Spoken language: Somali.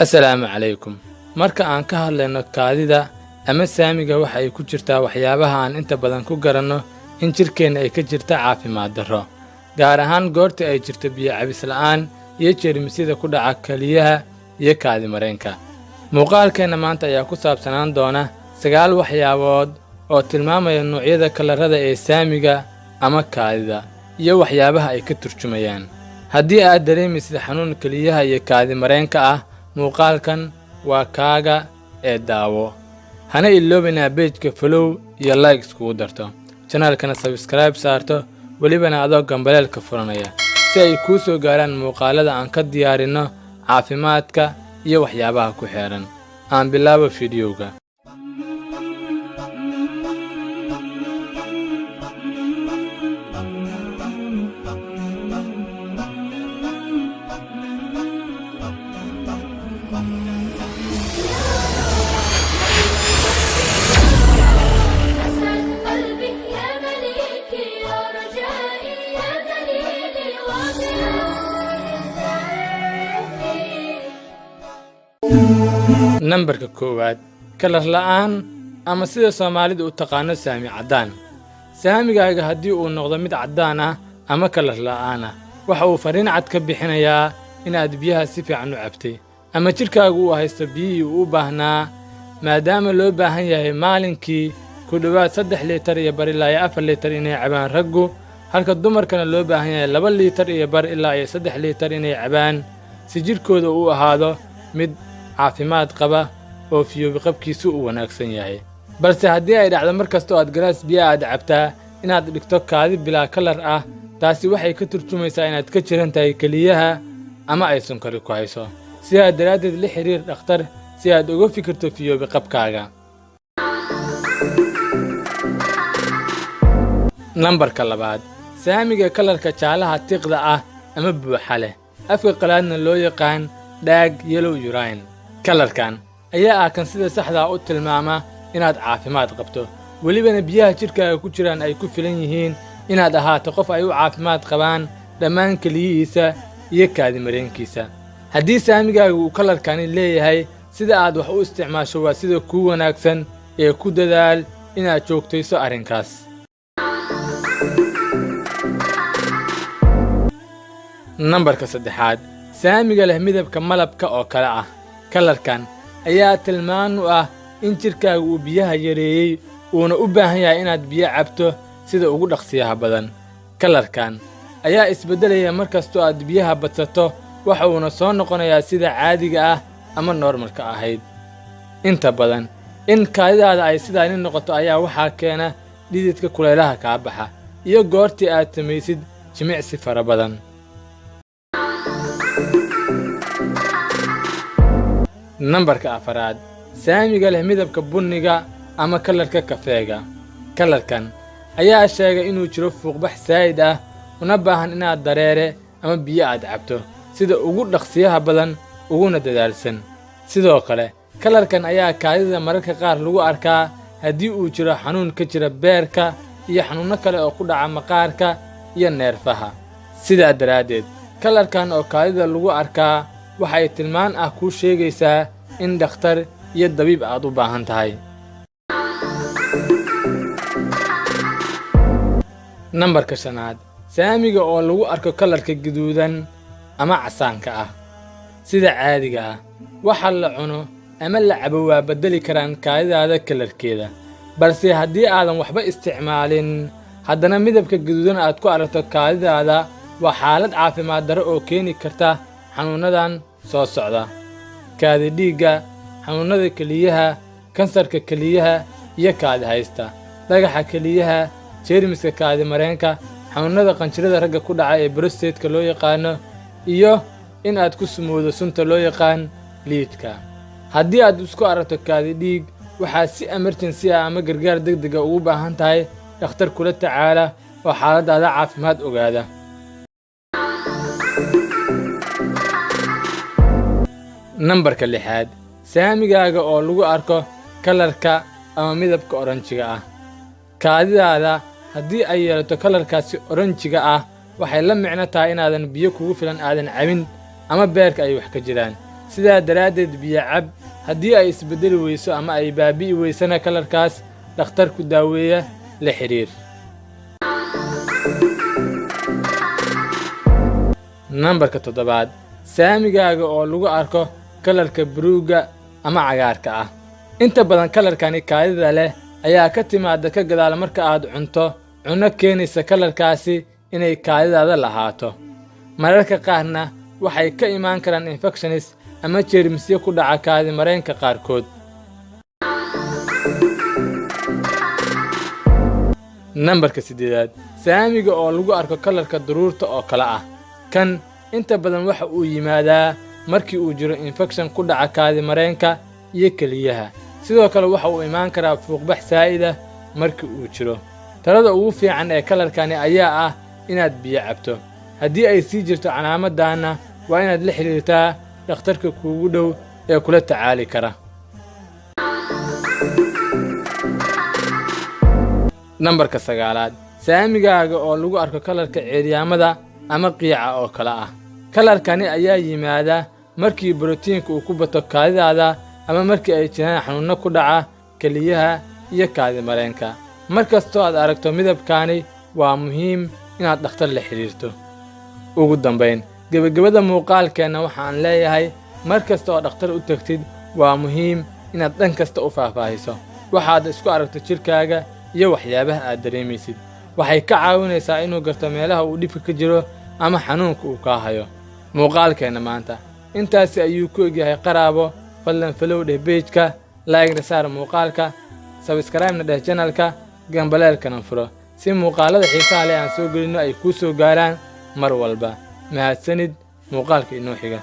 Assalaamu calaykum. Marka aan ka hadlayno kaadida ama saamiga, waxa ay ku jirtaa waxyaabaha aan inta badan ku garanno in jidhkeenna ay ka jirta caafimaad darro, gaar ahaan goorta ay jirto biyo cabis la'aan iyo jeermisyada ku dhaca keliyaha iyo kaadimareenka. Muuqaalkeenna maanta ayaa ku saabsanaan doona 9 waxyaabood oo tilmaamaya noocyada kalarada ee saamiga ama kaadida iyo waxyaabaha ay ka turjumayaan. Haddii aad dareemaysid xanuun keliyaha iyo kaadimareenka ah, muuqaalkan waa kaaga ee daawo. Hana iloobinaa page-ka follow iyo like iskugu darto, channel-kana subscribe saarto, welibana adoo gambaleelka furanaya, si ay kuu soo gaaraan muuqaalada aan ka diyaarinno caafimaadka iyo waxyaabaha ku xeeran. Aan bilaabo fiidiyowga. أسعد قلبي يا مليكي، يا رجائي، يا دليلي وملاذي. Nambarka 1aad, kalar la'aan ama sida Soomaalidu u taqaano saami caddaan. Saamigaaga haddii uu noqdo mid caddaan ah ama kalar la'aan ah, waxa uu fariin cad ka bixinayaa inaad biyaha si fiican u cabtay ama jidhkaagu uu haysto biyihii uu u baahnaa, maadaama loo baahan yahay maalinkii ku dhowaad 3.5 liitar ilaa iyo 4 liitar inay cabaan raggu, halka dumarkana loo baahan yahay 2.5 liitar ilaa iyo 3 liitar inay cabaan, si jidhkooda uu ahaado mid caafimaad qaba oo fiyoobi qabkiisu uu wanaagsan yahay. Balse haddii ay dhacdo mar kasta oo aad galaas biyaha aad cabtaa inaad dhigto kaadi bilaa kalar ah, taasi waxay ka turjumaysaa inaad ka jiran tahay keliyaha ama ay sonkori ku hayso. Sidaa daraaddeed, la xiriir dhakhtar si aad uga fikirto fiyoobi qabkaaga. Nambarka 2aad, saamiga kalarka jaalaha tiqda ah ama buuxa leh, afka qalaadna loo yaqaan dark yellow urine. Kalarkan ayaa ah kan sida saxdaa u tilmaama inaad caafimaad qabto, welibana biyaha jidhkaaga ku jiraan ay ku filan yihiin inaad ahaato qof ay u caafimaad qabaan dhammaan keliyihiisa iyo kaadimareenkiisa. Haddii saamigaaga uu kalarkani leeyahay, sida aad wax u isticmaasho waa sida kuu wanaagsan ee ku dadaal inaad joogtayso arrinkaas. Nambarka 3aad, saamiga leh midabka malabka oo kale ah. Kalarkan ayaa tilmaan u ah in jidhkaaga uu biyaha yareeyey, uuna u baahan yahay inaad biyo cabto sida ugu dhaqsiyaha badan. Kalarkan ayaa isbeddelaya mar kastoo aad biyaha badsato, waxa uuna soo noqonayaa sida caadiga ah ama normal-ka ahayd. Inta badan in kaadidaada ay sidaani noqoto ayaa waxaa keena dhididka kulaylaha kaa baxa iyo goortii aad samaysid jimicsi fara badan. Nambarka 4aad, saamiga leh midabka bunniga ama kalarka kafeega. Kalarkan ayaa sheegay inuu jiro fuuqbax saa'id ah, una baahan inaad dareere ama biyo aad cabto sida ugu dhaqsiyaha badan uguna dadaalsan. Sidoo kale, kalarkan ayaa kaadida mararka qaar lagu arkaa haddii uu jiro xanuun ka jira beerka iyo xanuunno kale oo ku dhaca maqaarka iyo neerfaha. Sidaa daraaddeed, kalarkan oo kaadida lagu arkaa waxay tilmaan ah kuu sheegaysaa in dhakhtar iyo dabiib aad u baahan tahay. Nambarka 5aad, saamiga oo lagu arko kalarka gaduudan ama casaanka ah. Sida caadiga ah, waxa la cuno ama la cabo waa beddeli karaan kaadidaada kalarkeeda. Balse haddii aadan waxba isticmaalin, haddana midabka gaduudan aad ku aragto kaadidaada, waa xaalad caafimaad darro oo keeni karta xanuunnadan soo socda: kaadi dhiigga, xanuunnada keliyaha, kansarka keliyaha iyo kaadi haysta, dhagaxa keliyaha, jeermiska kaadi mareenka, xanuunnada qanjirada ragga ku dhaca ee prostate-ka loo yaqaano, iyo in aad ku sumowdo sunta loo yaqaan lead-ka. Haddii aad isku aragto kaadi dhiig, waxaad si emergency ah ama gargaar degdega ugu baahan tahay dhakhtar kula tacaala oo xaaladdaada caafimaad ogaada. Nambarka 6aad, saamigaaga oo lagu arko kalarka ama midabka oranjiga ah. Kaadidaada haddii ay yeelato kalarkaasi oranjiga ah, waxay la micno tahay inaadan biyo kugu filan aadan cabin ama beerka ay wax ka jiraan. Sidaa daraaddeed biyo cab. Haddii ay isbeddeli weyso ama ay baabi'i weysana kalarkaas, dhakhtarku daaweeya la xidhiir. Nambarka toddobaad, saamigaaga oo lagu arko kalarka buruugga ama cagaarka ah. Inta badan kalarkani kaadida leh ayaa ka timaada ka gadaal marka aad cunto cunno keenaysa kalarkaasi inay kaadidaada lahaato. Mararka qaarna waxay ka imaan karaan infections ama jeermisyo ku dhaca kaadi mareenka qaarkood. Nambarka siddeedaad, saamiga oo lagu arko kalarka duruurta oo kale ah. Kan inta badan waxa uu yimaadaa markii uu jiro infekshan ku dhaca kaadi mareenka iyo keliyaha. Sidoo kale waxa uu imaan karaa fuuqbax saa'id ah markii uu jiro. Talada ugu fiican ee kalarkani ayaa ah inaad biyo cabto. Haddii ay sii jirto calaamaddaanna, waa inaad la xidhiirtaa dhakhtarka kuugu dhow ee kula tacaali kara. Nambarka sagaalaad, saamigaaga oo lagu arko kalarka ceeryaamada ama qiica oo kale ah. Kalarkani ayaa yimaada markii borotiinka uu ku bato kaadidaada ama markii ay jiraan xanuunno ku dhaca keliyaha iyo kaadimareenka. Mar kastoo aad aragto midabkaani, waa muhiim inaad dhakhtar la xidhiirto. Ugu dambayn, gebagabada muuqaalkeenna waxaan leeyahay, mar kasta oo dhakhtar u tagtid, waa muhiim inaad dhan kasta u faahfaahiso waxaad isku aragto jidhkaaga iyo waxyaabaha aad dareemaysid. Waxay ka caawinaysaa inuu garto meelaha uu dhibka ka jiro ama xanuunka uu kaa hayo. Muuqaalkeenna maanta intaasi ayuu ku egyahay. Qaraabo, fadlan follow dheh page-ka, like-na saar muuqaalka, subscribe-na dheh channel-ka, gambaleelkana furo si muuqaalada xiisaha leh aan soo gelinno ay kuu soo gaaraan mar walba. Mahadsanid. Muuqaalka inoo xiga.